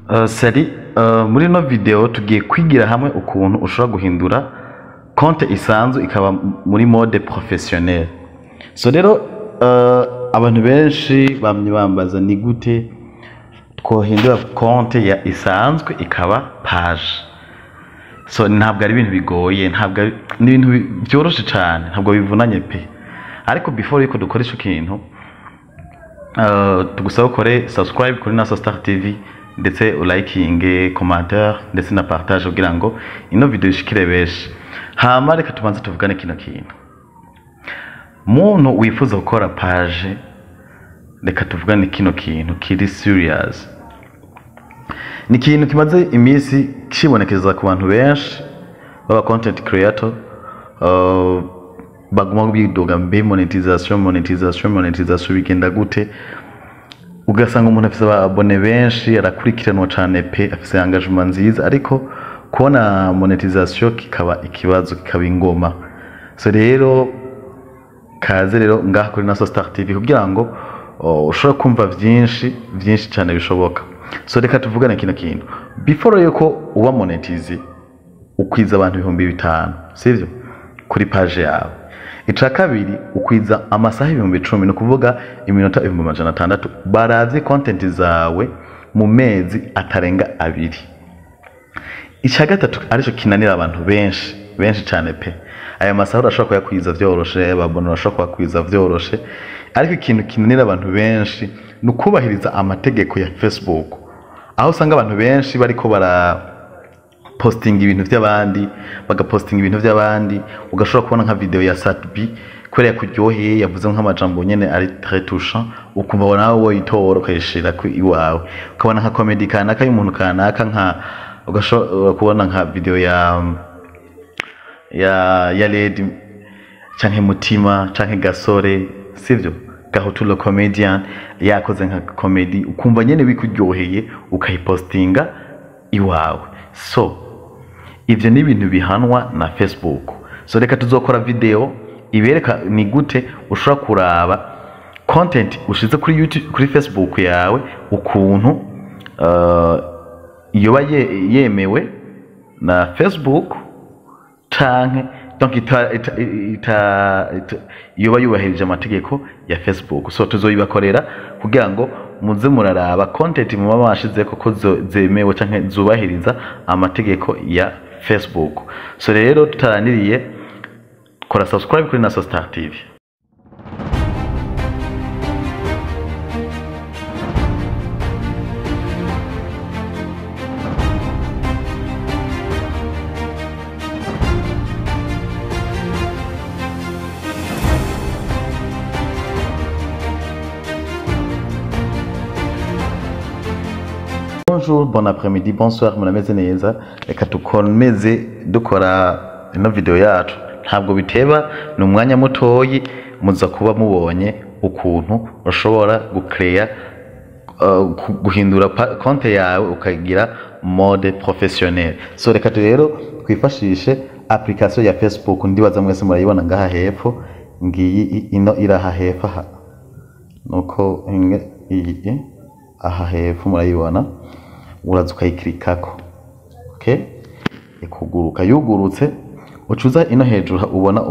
Salut, muri ino video tugiye kwigira hamwe ukuntu ushobora guhindura konte isanzwe ikaba muri mode professionnel. So rero abantu benshi bamye bambaza ni gute twohindura konte ya isanzwe ikaba page. So ntabwo ari ibintu bigoye, ntabwo ni ibintu byoroshe cyane, ntabwo bivunanye pe. Ariko before yuko dukora ico kintu, tugusaba ukore subscribe kuri Naso Star TV, ndetse ulikinge, commentaire ndetse na partage kugira ngo ino video ishikire benshi. Hama reka tubanze tuvugane kino kintu. Muntu wifuza gukora page, reka tuvugane kino kintu kiri serious. Ni ikintu kimaze iminsi kibonekeza ku bantu benshi baba content creator, baguma bidoga mbe monetization, monetization, monetization bigenda gute? Ugasanga umuntu afise ababone benshi, arakurikiranwa cane pe, afise engagement nziza, ariko kubona monetization kikaba ikibazo, kikaba ingoma. So rero kaze rero ngaha kuri Naso Star TV kugira ngo ushobore kumva vyinshi vyinshi cane bishoboka. So reka tuvugane kino kintu. Before yuko uba monetize, ukwiza abantu 5000, sivyo? Kuri page yawe. Ica kabiri ukwiza amasaha 10,000, ni ukuvuga iminota 600,000 baravye content zawe mu mezi atarenga 2. Ica gatatu arico kinanira abantu benshi benshi cane pe. Aya masaha urashobora kuyakwiza vyoroshe, ababona urashobora kuyakwiza vyoroshe, ariko ikintu kinanira abantu benshi ni ukubahiriza amategeko ya Facebook, aho usanga abantu benshi bariko bara posting ibintu by'abandi, bagaposting ibintu by'abandi. Ugashobora kubona nka video ya Satbi kubera yakuryoheye, yavuze nk'amajambo nyene ari très touchant, ukumva nawe woyitora ukayishira ku iwawe. Ukabona nka comedy kanaka y'umuntu kanaka, nka ugashobora kubona nka video ya Lady canke Mutima canke Gasore, sivyo? Gahutu le comedian yakoze nka comedy, ukumva nyene bikuryoheye ukayipostinga iwawe. So ivyo ni ibintu bihanwa na Facebook. So reka tuzokora video ibereka ni gute ushobora kuraba content ushize kuri YouTube, kuri Facebook yawe, ukuntu yoba yemewe na Facebook canke donc yoba yubahirije amategeko ya Facebook. So tuzoyibakorera kugira ngo muze muraraba content muba mwashizeko ko zemewe canke zubahiriza amategeko ya Facebook. So rero tutaraniriye, kora subscribe kuri Naso Star TV. Bonjour, bon après-midi, bonsoir, murameze neza. Reka tukomeze dukora ino video yacu. Ntabwo biteba, ni umwanya mutoyi muza kuba mubonye ukuntu ushobora gucrea, guhindura konte yawe ukagira mode professionnel. So reka rero twifashishe application ya Facebook. Ndibaza mwese murayibona ngaha hepfo, ngiyi ino iraha hepfo aha. Nuko iyi aha hepfo murayibona, uraza ukayiklikako. Okay, ikuguruka. Yugurutse ucuza ino hejuru ubona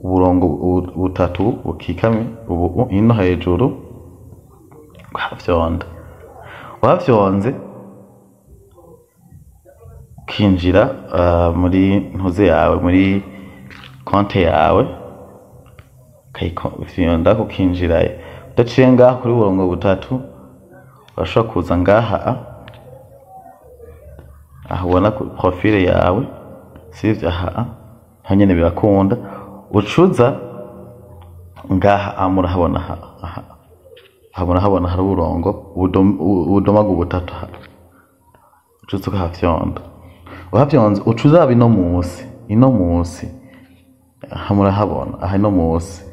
uburongo butatu bukikame, ubu ino hejuru uhavyonda. Uhavyonze ukinjira muri ntuze yawe, muri konte yawe, ukayifyonda ukinjira. Udaciye ngaha kuri uburongo butatu, urashobora kuza ngaha aho ubona profile yawe, sivyo? Aha aho nyene birakunda. Ucuza ngaha murahabona, aha aha murahabona hari uburongo ubudomagu butatu aha. Ucuza ukahafyonda. Uhavyonze ucuza ino musi, ino musi aha murahabona, aha ino musi,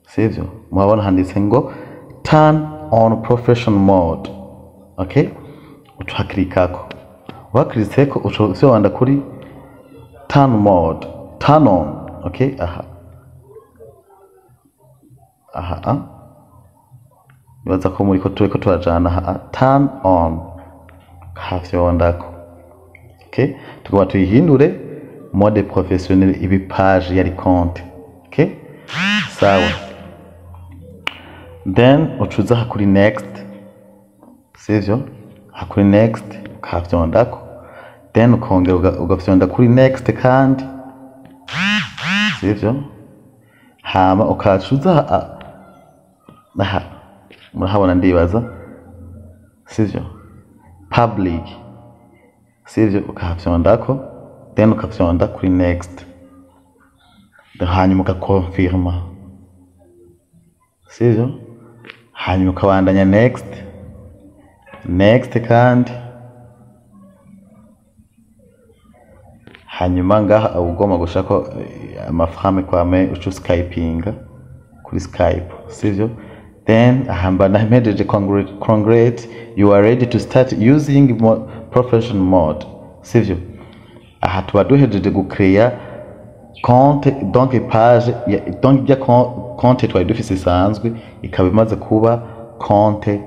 sivyo? Murabona handitse ngo turn on professional mode. Okay, ucaklikako. Wakiritseko ucofyonda kuri turn mode, turn on. Okay, aha aha, nibaza ko muriko turiko turajana aha, turn on. Ukahafyondako. Okay, tugomba tuyihindure mode professionnel, ibi page yari compte. Okay, sawa. Then ucuza aha kuri next, sivyo? Aha kuri next ukahafyondako, then ukongera ugafyonda kuri next kandi, sivyo? Hama ukacuza aha, murahabona ndibaza, sivyo? Public, sivyo? Ukahafyondako, then ukafyonda kuri next, hanyuma ugakonfirma, sivyo? Hanyuma ukabandanya next, next kandi. Hanyuma ngaha uba ugomba gushirako amaframe kwame uca skypinga kuri Skype, sivyo? Then aha mba mpejeje. Congrat, you are ready to start using professional mode, sivyo? Aha tuba duhejeje gucreya compte, donc page donc ya compte twari dufise isanzwe ikaba imaze kuba compte,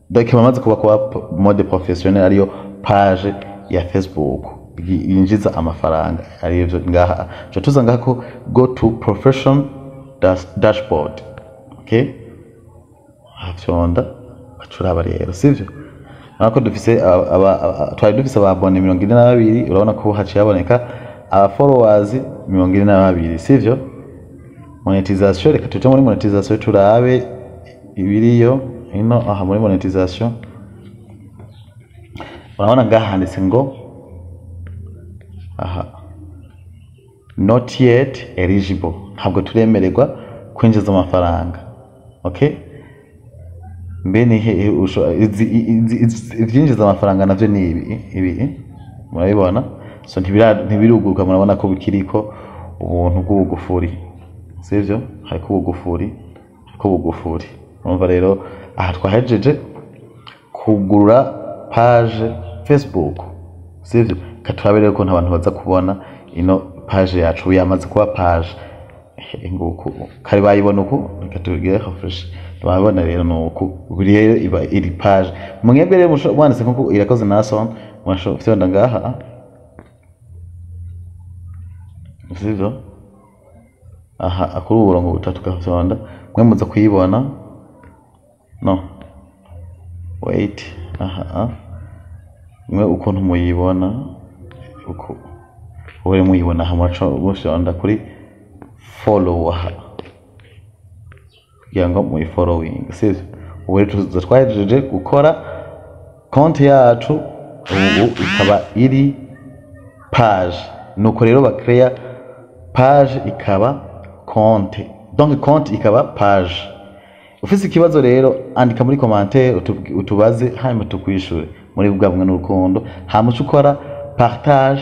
donc ikaba imaze kuba mode professionnel, ariyo page ya Facebook yinjiza amafaranga. Ariyo ngaha tuca tuza ngaha ko go to profession dashboard. Okay, hafyonda, uraba rero, sivyo? Urabona ko dufise twari dufise aba abonnés 42. Urabona ko haciye haboneka aba followers 42, sivyo? Monetisation, reka tuje muri monetisation turabe ibiriyo ino. Aha muri monetisation urabona ngaha handitse ngo aha not yet eligible, ntabwo turemererwa kwinjiza amafaranga. Okay, mbe ni he ivyinjiza amafaranga navyo ni ibi murabibona. So ntibiruguruka, murabona ko bikiriko ubuntu bw'ubugufuri, sivyo? Hariko ubugufuri, hariko ubugufuri. Urumva rero aha twahejeje kugurura page Facebook, sivyo? Katurabe rero ukuntu abantu baza kubona ino page yacu yamaze kuba page. Nguku kare bayibona uku, reka tubigire refresh, babona rero nuku. Ubu rero iba iri page. Mwebwe rero mwanditse nkuko Irakoze Nason, mwashobora gufyonda ngaha, sivyo? Aha kuri ubu burongo butatu ukafyonda, mwe muza kuyibona. No, wait, aha mwe ukuntu muyibona uku, ubu muyibona aha, muraca mufyonda kuri follow aha kugira ngo muyi following, sivyo? Ubu rero tuza twahejeje gukora konti yacu, ubu ikaba iri page. Nuko rero bakreya page ikaba konte, donc konte ikaba page. Ufise ikibazo rero andika muri commentaire utubaze, hanyuma tukwishure muri bwa bumwe n'urukundo. Hama uce ukora partage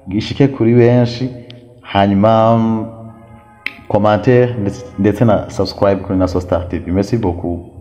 gishike kuri benshi, hanyuma commentaire ndetse na subscribe kuri Naso Star TV. Merci beaucoup.